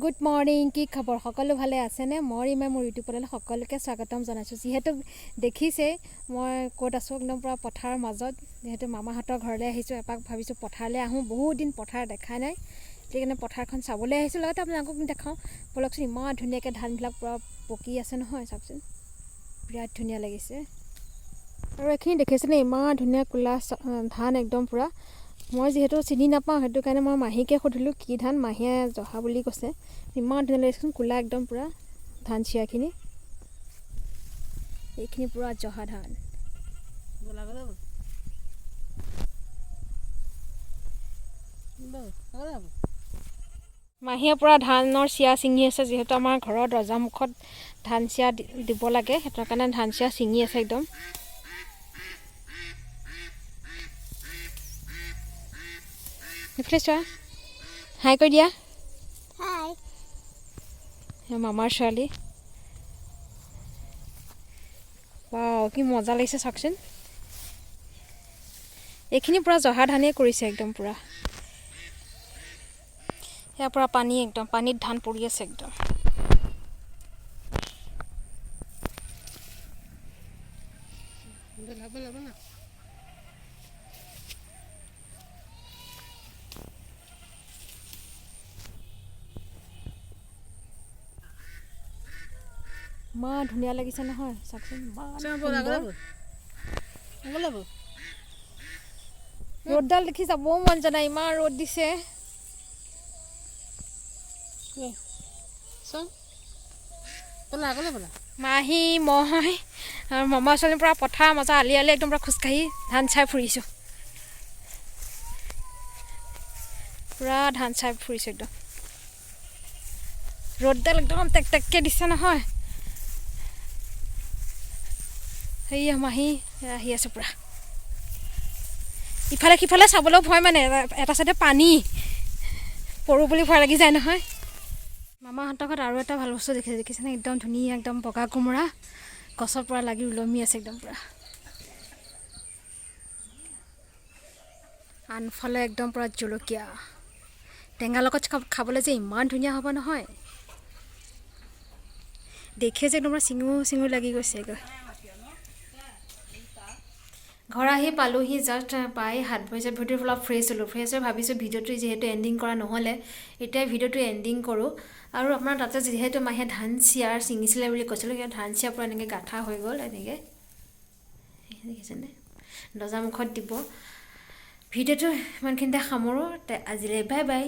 Good morning, কি খবৰ? সকলো ভালে আছেনে? মই ৰীমাই মোৰ ইউটিউব চেনেলত সকলোকে স্বাগতম জনাইছোঁ। যিহেতু দেখিছেই মই ক'ত আছোঁ, একদম পূৰা পথাৰৰ মাজত। যিহেতু মামাহঁতৰ ঘৰলৈ আহিছোঁ, এপাক ভাবিছোঁ পথাৰলৈ আহোঁ, বহুত দিন পথাৰ দেখাই নাই, সেইকাৰণে পথাৰখন চাবলৈ আহিছোঁ। লগতে আপোনালোকক দেখাওঁ। ব'লকচোন, ইমান ধুনীয়াকৈ ধানবিলাক পূৰা পকি আছে নহয়, চাওকচোন, বিৰাট ধুনীয়া লাগিছে। আৰু এইখিনি দেখিছেনে, ইমান ধুনীয়া ক'লা ধান একদম পূৰা। মই যিহেতু চিনি নাপাওঁ, সেইটো কাৰণে মই মাহীকে সুধিলোঁ কি ধান, মাহীয়ে জহা বুলি কৈছে। ইমান ধুনীয়া লাগিছে, ক'লা একদম পূৰা ধান চিৰাখিনি। এইখিনি পূৰা জহা ধান। মাহীয়ে পূৰা ধানৰ চিৰা ছিঙি আছে। যিহেতু আমাৰ ঘৰৰ দৰ্জামুখত ধান চিৰা দিব লাগে, সেইটো কাৰণে ধান চিৰা ছিঙি আছে একদম। এইফালে চোৱা, হাই কৈ দিয়া। হাই। মামাৰ ছোৱালী। ৱাও, কি মজা লাগিছে চাওকচোন। এইখিনি পূৰা জহা ধানেই কৰিছে একদম পূৰা। ইয়াৰ পৰা পানী একদম, পানীত ধান পৰি আছে একদম। ইমান ধুনীয়া লাগিছে নহয়, চাওকচোন, ইমান সুন্দৰ। ৰ'দডাল দেখি যাবও মন যোৱা নাই, ইমান ৰ'দ দিছে। মাহী, মই আৰু মামা ছোৱালীৰ পৰা পথাৰৰ মাজত আলি আলি একদম পূৰা খোজকাঢ়ি ধান চাই ফুৰিছোঁ, পূৰা ধান চাই ফুৰিছোঁ একদম। ৰ'দডাল একদম টেক টেককৈ দিছে নহয়। সেয়া মাহী আহি আছে পূৰা। ইফালে সিফালে চাবলৈও ভয়, মানে এটা চাইডে পানী পৰোঁ বুলি ভয় লাগি যায় নহয়। মামাহঁতৰ ঘৰত আৰু এটা ভাল বস্তু দেখিছে, দেখিছেনে? একদম ধুনীয়া একদম বগা কোমোৰা গছৰ পৰা লাগি ওলমি আছে একদম পূৰা। আনফালে একদম পূৰা জলকীয়া টেঙাৰ লগত খাবলৈ যে ইমান ধুনীয়া হ'ব নহয়, দেখিয়ে যে একদম পূৰা চিঙো চিঙো লাগি গৈছেগৈ। ঘৰ আহি পালোহি জাষ্ট, পাই হাত ভৰি চাত ভৰি অলপ ফ্ৰেছ হ'লোঁ। ফ্ৰেছ হৈ ভাবিছোঁ ভিডিঅ'টো যিহেতু এণ্ডিং কৰা নহ'লে, এতিয়া ভিডিঅ'টো এণ্ডিং কৰোঁ। আৰু আপোনাৰ তাতে যিহেতু মাহীয়ে ধান চিয়াৰ ছিঙিছিলে বুলি কৈছিলোঁ, সেই ধান চিয়াৰ পৰা এনেকৈ গাঁঠা হৈ গ'ল এনেকৈ, দেখিছেনে? দৰ্জামুখত দিব। ভিডিঅ'টো ইমানখিনিতে সামৰোঁ, আজিলৈ বাই বাই।